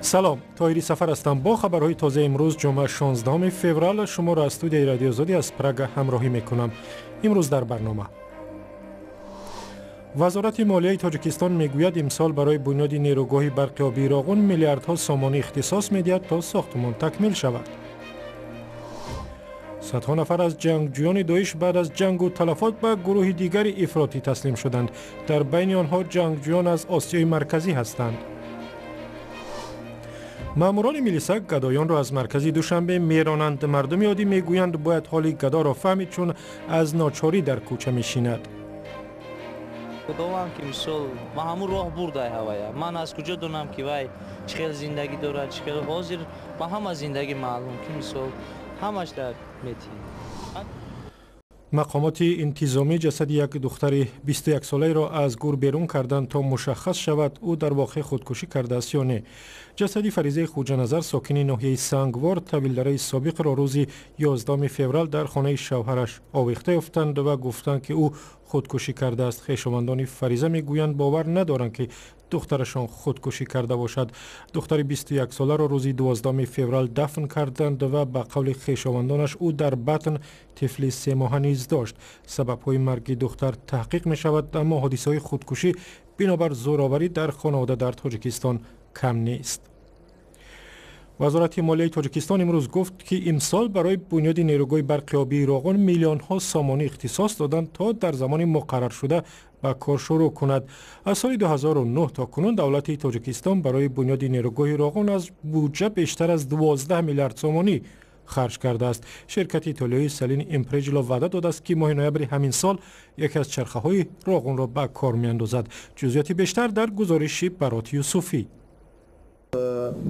Салом, Тоҳири Сафар ҳастам бо хабарҳои тозаи имрӯз, ҷумъа, 16 феврал. Шуморо аз студияи Радиоозодӣ аз Прага ҳамроҳӣ мекунам. Имрӯз дар барнома: Вазорати молияи Тоҷикистон мегӯяд, имсол барои бунёди нерӯгоҳи барқи обии Роғун миллиардҳо сомонӣ ихтисос медиҳад, то сохтмон такмил шавад. Садҳо нафар аз ҷангҷӯёни Доиш баъд аз ҷангу талафот ба гурӯҳи дигари ифротӣ таслим шуданд. Дар байни онҳо ҷангҷӯён аз Осиёи Марказӣ ҳастанд. Маъмурони милиса гадоёнро аз маркази Душанбе меронанд. Мардуми оддӣ мегӯянд, бояд ҳоли гадоро фаҳмид, чун аз ночорӣ дар кӯча мешинад. Худованд ки мисол ма ҳамун роҳ бурдай ҳавая, ман аз куҷо донам, ки вай чӣ хел зиндагӣ дорад, чӣ хел? Ҳозир ба ҳама зиндагӣ маълум, ки мисол ҳамаш дар метӣ. Мақомоти интизомӣ ҷасади як духтари 21-солаеро аз гур берун карданд, то мушаххас шавад, ӯ дар воқеъ худкушӣ кардааст ё не. Ҷасади Фаризаи Хуҷаназар, сокини ноҳияи Сангвор, Тавилдараи собиқро рӯзи 11 феврал дар хонаи шавҳараш овехта ёфтанд ва гуфтанд, ки ӯ худкушӣ кардааст. Хешовандони Фариза мегӯянд, бовар надоранд, ки духтарашон худкушӣ карда бошад. Духтари 21-соларо рӯзи 12 феврал дафн карданд ва ба қавли хешовандонаш, ӯ дар батн тифли 3-моҳа низ дошт. Сабабҳои марги духтар таҳқиқ мешавад, аммо ҳодисаҳои худкушӣ бинобар зӯроварӣ дар хонавода дар Тоҷикистон кам нест. Вазорати молияи Тоҷикистон имрӯз гуфт, ки имсол барои бунёди нерӯгоҳи барқи обии Роғун миллионҳо сомонӣ ихтисос доданд, то дар замони муқарраршуда ба кор шурӯъ кунад. Аз соли 2009 то кунун давлати Тоҷикистон барои бунёди нерӯгоҳи Роғун аз буҷа бештар аз 12 миллиард сомонӣ харҷ кардааст. Ширкати итолиёи Салини Импреҷило ваъда додааст, ки моҳи ноябри ҳамин сол яке аз чархаҳои Роғунро ба кор меандозад. Ҷузъиёти бештар дар гузориши Барот Юсуфӣ.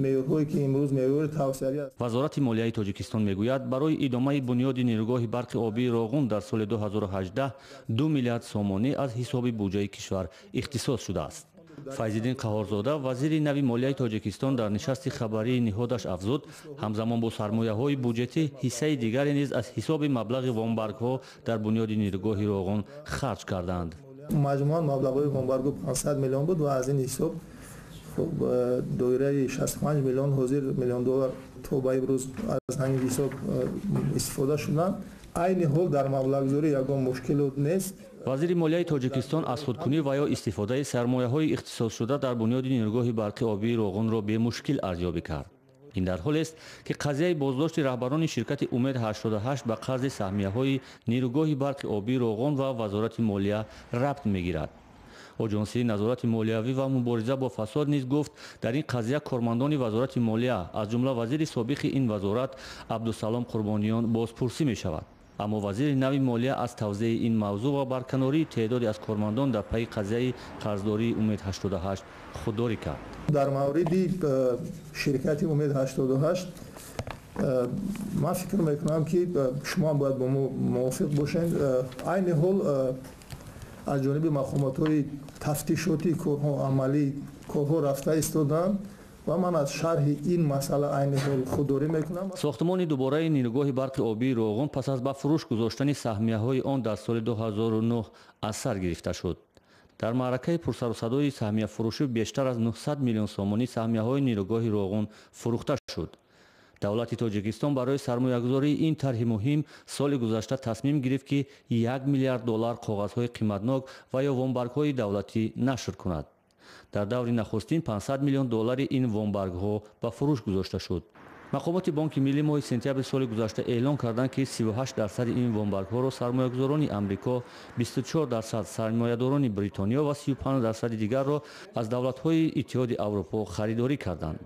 Меъёрҳое, ки имрӯз меъёри тавсиявӣ аст. Вазорати молияи Тоҷикистон мегӯяд, барои идомаи бунёди нерӯгоҳи барқи обии Роғун дар соли 2018 2 миллиард сомонӣ аз ҳисоби буҷаи кишвар ихтисос шудааст. Файзиддин Қаҳорзода, вазири нави молияи Тоҷикистон, дар нишасти хабарии ниҳодаш афзуд, ҳамзамон бо сармояҳои буҷетӣ ҳиссаи дигаре низ аз ҳисоби маблағи вомбаргҳо дар бунёди нерӯгоҳи Роғун харҷ кардаанд. Маҷмӯан маблағҳои вомбаргу 500 миллион буд ва аз ин ҳисоб, хуб, доираи 65 миллион ҳозир миллион доллар то ба имрӯз аз ҳамин ҳисоб истифода шуданд. Айни ҳол дар маблағгузорӣ ягон мушкилот нест. Вазири молияи Тоҷикистон аз худкунӣ ва ё истифодаи сармояҳои ихтисосшуда дар бунёди нерӯгоҳи барқи обии Роғунро бемушкил арзёбӣ кард. Ин дар ҳолест, ки қазияи боздошти раҳбарони ширкати Умед 88 ба қарзи саҳмияҳои нерӯгоҳи барқи обии Роғун ва Вазорати молия рабт мегирад. Оҷонсии назорати молиявӣ ва мубориза бо фасод низ гуфт, дар ин қазия кормандони Вазорати молия, аз ҷумла вазири собиқи ин вазорат Абдусалом Қурбониён, бозпурсӣ мешавад. Аммо вазири нави молия аз тавзеҳи ин мавзӯъ ва барканории теъдоде аз кормандон дар пайи қазияи қарздории Умед 88 худдорӣ кард. Дар мавриди ширкати Умед 88 ман фикр мекунам, ки шумо бояд бо мо мувофиқ бошед. Айни ҳол аз ҷониби мақомотҳои тафтишотӣ корҳо амалӣ корҳо рафта истоданд ва ман аз шарҳи ин масъала айни ҳол худдорӣ мекунам. Сохтмони дубораи нерӯгоҳи барқи обии Роғун пас аз ба фурӯш гузоштани саҳмияҳои он дар соли 2009 аз сар гирифта шуд. Дар маъракаи пурсарусадои саҳмияфурӯшӣ бештар аз 900 миллион сомонӣ саҳмияҳои нерӯгоҳи Роғун фурӯхта шуд. Давлати Тоҷикистон барои сармоягузории ин тарҳи муҳим соли гузашта тасмим гирифт, ки 1 миллиард доллар коғазҳои қиматнок ва ё вомбаргҳои давлатӣ нашр кунад. Дар даври нахустин 500 миллион доллари ин вомбаргҳо ба фурӯш гузошта шуд. Мақомоти Бонки Миллӣ моҳи сентябри соли гузашта эълон карданд, ки 38% ин вомбаргҳоро сармоягузорони Амрико, 24% сармоядорони Бритониё ва 35% дигарро аз давлатҳои Иттиҳоди Аврупо харидорӣ карданд.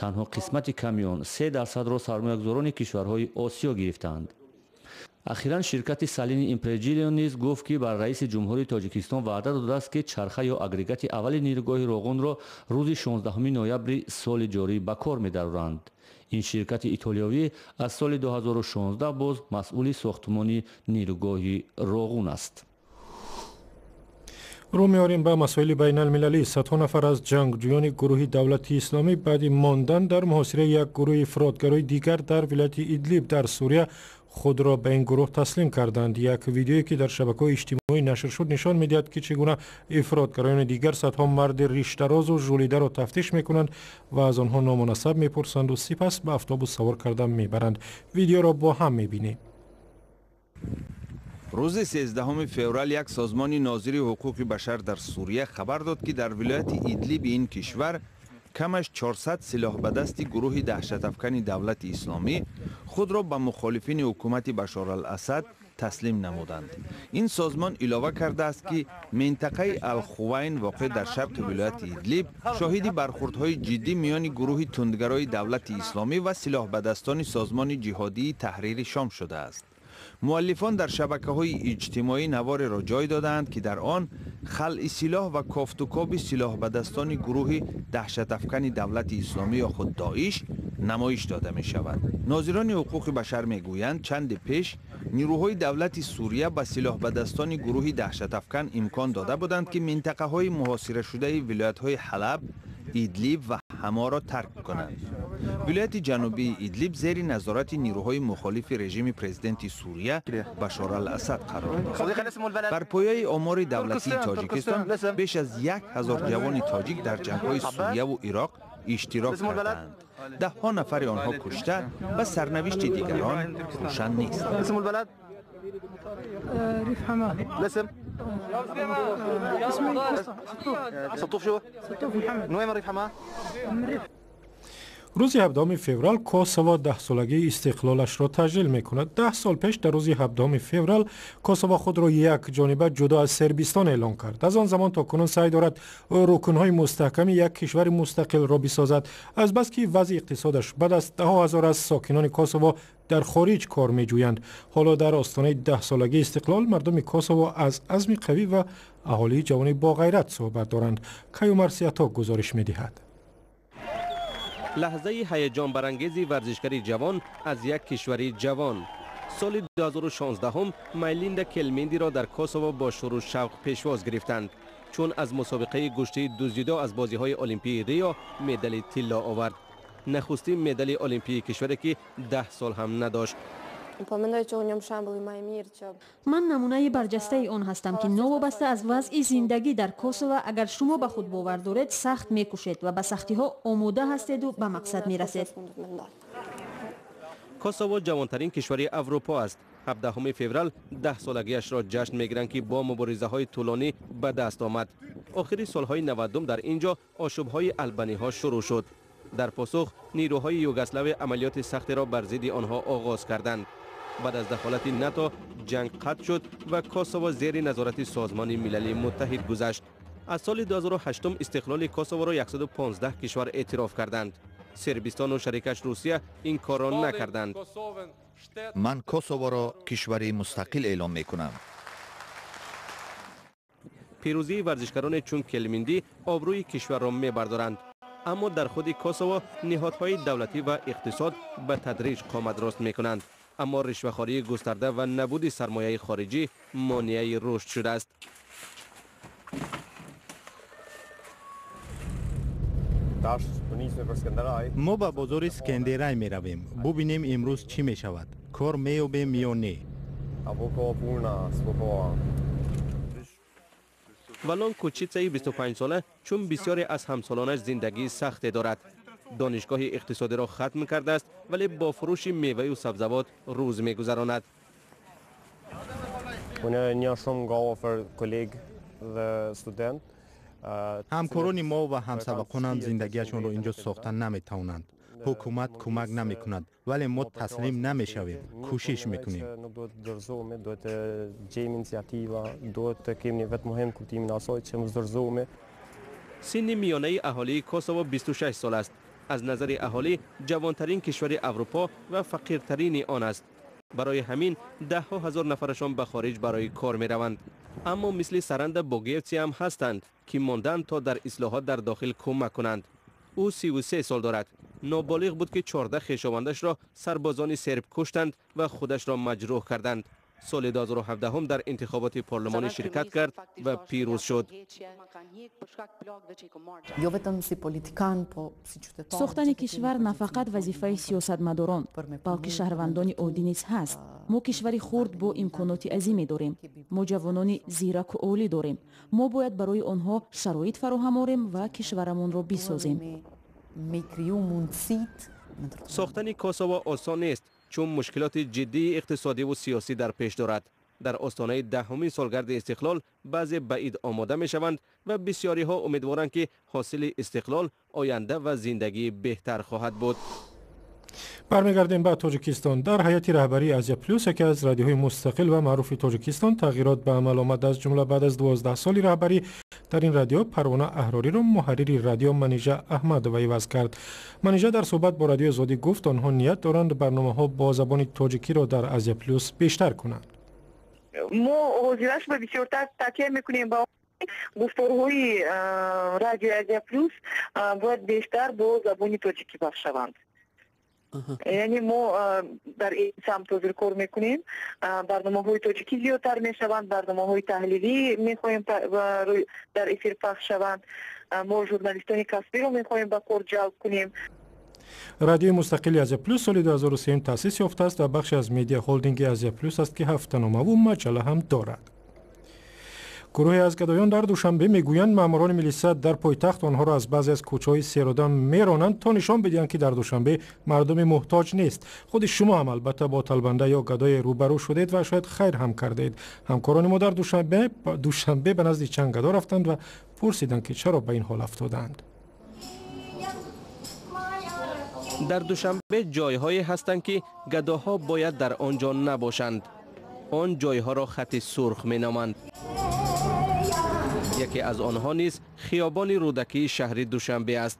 Танҳо қисмати ками он, 3%-ро сармоягузорони кишварҳои Осиё гирифтаанд. Ахиран ширкати Салини Импреҷилио низ гуфт, ки ба раиси ҷумҳурии Тоҷикистон ваъда додааст, ки чарха ё агрегати аввали нерӯгоҳи Роғунро рӯзи 16 ноябри соли ҷорӣ ба кор медароранд. Ин ширкати итолиёвӣ аз соли 2016 боз масъули сохтмони нерӯгоҳи Роғун аст. Рӯ меорем ба масоили байналмилалӣ. Садҳо нафар аз ҷангҷӯёни гурӯҳи Давлати Исломӣ баъди мондан дар муҳосираи як гурӯҳи ифротгарои дигар дар вилояти Идлиб дар Сурия Худро ба ин гурӯҳ таслим карданд. Як видеое, ки дар шабакаҳои иҷтимоӣ нашр шуд, нишон медиҳад, ки чӣ гуна ифротгароёни дигар садҳо марди риштарозу жӯлидаро тафтиш мекунанд ва аз онҳо ному насаб мепурсанду сипас ба автобус савор карда мебаранд. Видеоро бо ҳам мебинем. Рӯзи 13 феврал як созмони нозири ҳуқуқи башар дар Сурия хабар дод, ки дар вилояти Идлиби ин кишвар камаш 400 силоҳбадасти гурӯҳи даҳшатафкани Давлати Исломӣ худро ба мухолифини ҳукумати Башор ал-Асад таслим намуданд. Ин созмон илова кардааст, ки минтақаи Алхувайн, воқеъ дар шарқи вилояти Идлиб, шоҳиди бархурдҳои ҷиддӣ миёни гурӯҳи тундгарои Давлати Исломӣ ва силоҳбадастони созмони ҷиҳодии Таҳрири Шом шудааст. Муаллифон дар шабакаҳои иҷтимоӣ навореро ҷой додаанд, ки дар он халъи силоҳ ва кофтукоби силоҳбадастони гурӯҳи даҳшатафкани Давлати Исломӣ ё худ Доиш намоиш дода мешавад. Нозирони ҳуқуқи башар мегӯянд, чанде пеш нирӯҳои давлати Сурия ба силоҳбадастони гурӯҳи даҳшатафкан имкон дода буданд, ки минтақаҳои муҳосирашудаи вилоятҳои Ҳалаб, Идлиб ва Ҳаморо тарк кунанд. Вилояти ҷанубии Идлиб зери назорати нирӯҳои мухолифи режими президенти Сурия Башор ал-Асад қарор дорад. Бар пояи омори давлатии Тоҷикистон, беш аз 1000 ҷавони тоҷик дар ҷангҳои Сурияву Ироқ иштирок кардаанд. Даҳҳо нафари онҳо кушта ва сарнавишти дигарон рӯшан нест. ريف حماه. الاسم؟ اسمي سطوف. شو؟ سطوف محمد. من وين من ريف حماه؟ من ريف. Рӯзи 17 феврал Косово 10-солагии истиқлолашро таҷлил мекунад. 10 сол пеш, дар рӯзи 17 феврал, Косово худро якҷониба ҷудо аз Сербистон эълон кард. Аз он замон то кунун саъй дорад рукнҳои мустаҳками як кишвари мустақилро бисозад. Азбаски вазъи иқтисодаш бад аст, даҳо ҳазор аз сокинони Косово дар хориҷ кор меҷӯянд. Ҳоло дар остонаи 10-солагии истиқлол мардуми Косово аз азми қавӣ ва аҳолии ҷавони боғайрат суҳбат доранд. Каюмар Сиято гузориш медиҳад. Лаҳзаи ҳаяҷонбарангези варзишгари ҷавон аз як кишвари ҷавон. Соли 2016 Майлинда Келмендиро дар Косово бо шуру шавқ пешвоз гирифтанд, чун аз мусобиқаи гӯштии дуздидо аз бозиҳои олимпии Рио медали тилло овард, нахустин медали олимпии кишваре, ки 10 сол ҳам надошт. Ман намунаи барҷастаи он ҳастам, ки новобаста аз вазъи зиндагӣ дар Косово, агар шумо ба худ бовар доред, сахт мекӯшед ва ба сахтиҳо омода ҳастеду ба мақсад мерасед. Косово ҷавонтарин кишвари Аврупо аст. 17 феврал 10-солагиашро ҷашн мегиранд, ки бо муборизаҳои тӯлонӣ ба даст омад. Охири солҳои 90-ум дар ин ҷо ошӯбҳои албаниҳо шурӯъ шуд. Дар посух нирӯҳои Югославия амалиёти сахтеро бар зидди онҳо оғоз карданд. Баъд аз дахолати НАТО ҷанг қатъ шуд ва Косово зери назорати Созмони Милали Муттаҳид гузашт. Аз соли 2008 истиқлоли Косоворо 115 кишвар эътироф карданд. Сербистону шарикаш Русия ин корро накарданд. Ман Косоворо кишвари мустақил эълон мекунам. Пирӯзии варзишгароне чун Келминдӣ обрӯи кишварро мебардоранд, аммо дар худи Косово ниҳодҳои давлатӣ ва иқтисод ба тадриҷ қомат рост мекунанд, аммо ришвахории густарда ва набуди сармояи хориҷӣ монеаи рушд шудааст. Мо ба бозори Скендерай меравем, бубинем, имрӯз чӣ мешавад, кор меёбем ё не. Валон Кучитсаи 25-сола чун бисёре аз ҳамсолонаш зиндагии сахте дорад. Донишгоҳи иқтисодиро хатм кардааст, вале бо фурӯши меваю сабзавот рӯз мегузаронад. Unë njoh shumë nga afër kolegë dhe student. Ҳамкорони мо ва ҳамсабақонам зиндагиашонро инҷо сохта наметавонанд. Ҳукумат кӯмак намекунад, вале мо таслим намешавем, кӯшиш мекунем. Nuk duhet të dorëzohemi, duhet të gjejmë iniciativa, duhet të kemi një vetëmohim kuptimin e asaj që mos dorëzohemi. Синни миёнаи аҳолии Косово 26 сол аст. Аз назари аҳолӣ ҷавонтарин кишвари Аврупо ва фақиртарини он аст. Барои ҳамин даҳҳо ҳазор нафарашон ба хориҷ барои кор мераванд, аммо мисли Саранда Богевтси ҳам ҳастанд, ки монданд, то дар ислоҳот дар дохил кӯмак кунанд. Ӯ 33 сол дорад. Ноболиғ буд, ки 14 хешовандашро сарбозони серб куштанд ва худашро маҷрӯҳ карданд. Соли 2017 дар интихоботи парлумонӣ ширкат кард ва пирӯз шуд. Сохтани кишвар на фақат вазифаи сиёсатмадорон, балки шаҳрвандони оддӣ низ ҳаст. Мо кишвари хурд бо имконоти азиме дорем. Мо ҷавонони зираку олӣ дорем. Мо бояд барои онҳо шароит фароҳам орем ва кишварамонро бисозем. Сохтани Косово осон нест, чун мушкилоти ҷиддии иқтисодиву сиёсӣ дар пеш дорад. Дар остонаи 10-умин солгарди истиқлол баъзе ба ид омода мешаванд ва бисёриҳо умедворанд, ки ҳосили истиқлол оянда ва зиндагии беҳтар хоҳад буд. Бармегардем ба Тоҷикистон. Дар ҳайати раҳбарии Азия Плюс, яке аз радиоҳои мустақил ва маъруфи Тоҷикистон, тағйирот ба амал омад. Аз ҷумла баъд аз 12 соли раҳбарӣ дар ин радио Парвона Аҳрориро муҳаррири радио Манижа Аҳмадова иваз кард. Манижа дар суҳбат бо Радиои Озодӣ гуфт, онҳо ният доранд барномаҳо бо забони тоҷикиро дар Азия Плюс бештар кунанд. Мо ҳозираш ба бисёртар такя мекунем ба гуфторҳои радиои Азия Плюс бояд бештар бо забони тоҷикӣ пахш шаванд. Яъне мо дар ин самт ҳозир кор мекунем. Барномаҳои тоҷикӣ зиёдтар мешаванд, барномаҳои таҳлилӣ мехоҳем дар эфир пахш шаванд. Мо журналистони касбиро мехоҳем ба кор ҷалб кунем. Радиои мустақили Азия Плюс соли 2003 таъсис ёфтааст ва бахши аз медиа холдинги Азия Плюс аст, ки ҳафтаномаву маҷалла ҳам дорад. Гурӯҳе аз гадоён дар Душанбе мегӯянд, маъмурони милиса дар пойтахт онҳоро аз баъзе аз кӯчаҳои серодам меронанд, то нишон бидиҳанд, ки дар Душанбе мардуми муҳтоҷ нест. Худи шумо ҳам албатта бо талбанда ё гадое рӯбарӯ шудед ва шояд хайр ҳам кардаед. Ҳамкорони мо дар Душанбе ба назди чанд гадо рафтанд ва пурсиданд, ки чаро ба ин ҳол афтодаанд. Дар Душанбе ҷойҳое ҳастанд, ки гадоҳо бояд дар он ҷо набошанд. Он ҷойҳоро хати сурх меноманд. Яке аз онҳо низ хиёбони Рӯдакии шаҳри Душанбе аст.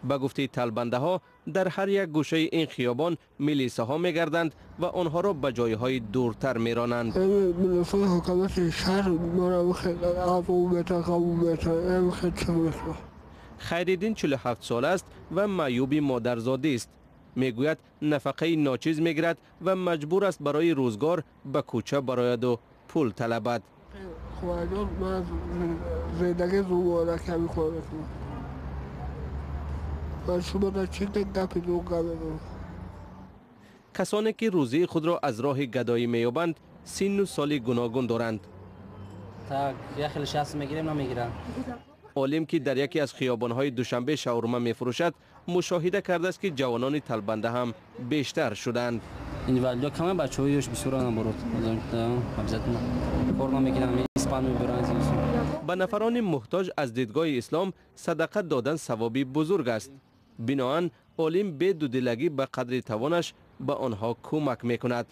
Ба гуфтаи талбандаҳо, дар ҳар як гӯшаи ин хиёбон милисаҳо мегарданд ва онҳоро ба ҷойҳои дуртар меронанд. Хайриддин 47 сола аст ва маъюби модарзодӣ аст. Мегӯяд, нафақаи ночиз мегирад ва маҷбур аст барои рӯзгор ба кӯча барояду пул талабад. Касоне ки рӯзии худро аз роҳи гадоӣ меёбанд, синну соли гуногун доранд. Олим, ки дар яке аз хиёбонҳои Душанбе шаурма мефурӯшад, мушоҳида кардааст, ки ҷавонони талбанда ҳам бештар шуданд. Ба нафарони муҳтоҷ аз дидгоҳи ислом садақа додан савоби бузург аст. Биноан олим бе дудилагӣ ба қадри тавонаш ба онҳо кӯмак мекунад.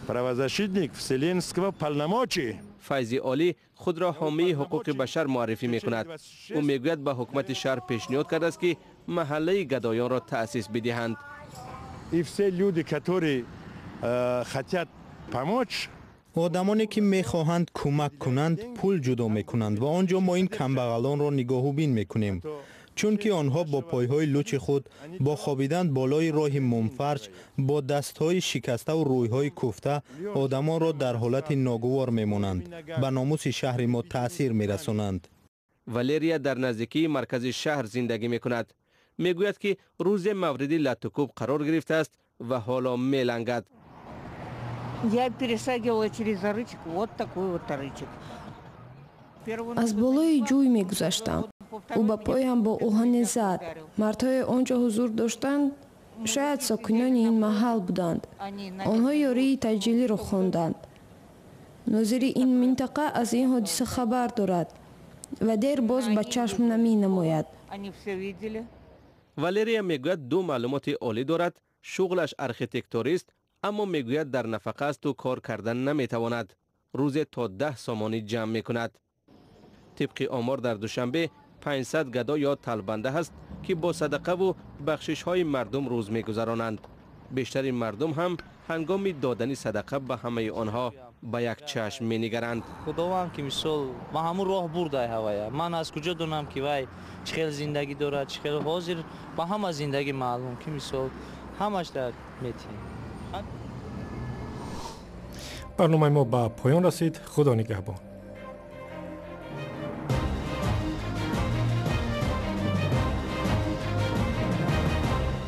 Правозащитник вселенского полномочий. Файзи Олӣ худро ҳомии ҳуқуқи башар муаррифӣ мекунад. Ӯ мегӯяд, ба ҳукумати шаҳр пешниҳод кардааст, ки маҳаллаи гадоёнро таъсис бидиҳанд. И все люди, которые хотят помочь, Одамоне ки мехоҳанд кӯмак кунанд, пул ҷудо мекунанд ва он ҷо мо ин камбағалонро нигоҳубин мекунем, чунки онҳо бо пойҳои лучи худ, бо хобидан болои роҳи мумфарш, бо дастҳои шикаставу рӯйҳои куфта одамонро дар ҳолати ногувор мемонанд, ба номуси шаҳри мо таъсир мерасонанд. Валерия дар наздикии маркази шаҳр зиндагӣ мекунад. Мегӯяд, ки рӯзе мавриди латтукӯб қарор гирифтааст ва ҳоло мелангад. Я перешагивала через арычек, вот такой вот арычек. Аз болои ҷӯй мегузаштам. Ӯ ба поям бо оҳане зад. Мардҳое он ҷо ҳузур доштанд, шояд сокинони ин маҳал буданд. Онҳо ёрии таъҷилиро хонданд. Нозири ин минтақа аз ин ҳодиса хабар дорад ва дер боз ба чашм наменамояд. Валерия мегӯяд, ду маълумоти олӣ дорад, шуғлаш архитекторист, аммо мегӯяд, дар нафақа асту кор кардан наметавонад. Рӯзе то 10 сомонӣ ҷамъ мекунад. Тибқи омор, дар Душанбе 500 гадо ё талбанда ҳаст, ки бо садақаву бахшишҳои мардум рӯз мегузаронанд. Бештари мардум ҳам ҳангоми додани садақа ба ҳамаи онҳо ба як чашм менигаранд. Худованд ки мисол ма ҳамун роҳ бурдай ҳавая. Ман аз куҷо донам, ки вай чӣ хел зиндагӣ дорад, чӣ хел ҳозир ба ҳама зиндагӣ маълум, ки мисол Ҳамаш дар метиҳем. Барномаи мо ба поён расид. Худо нигаҳбон.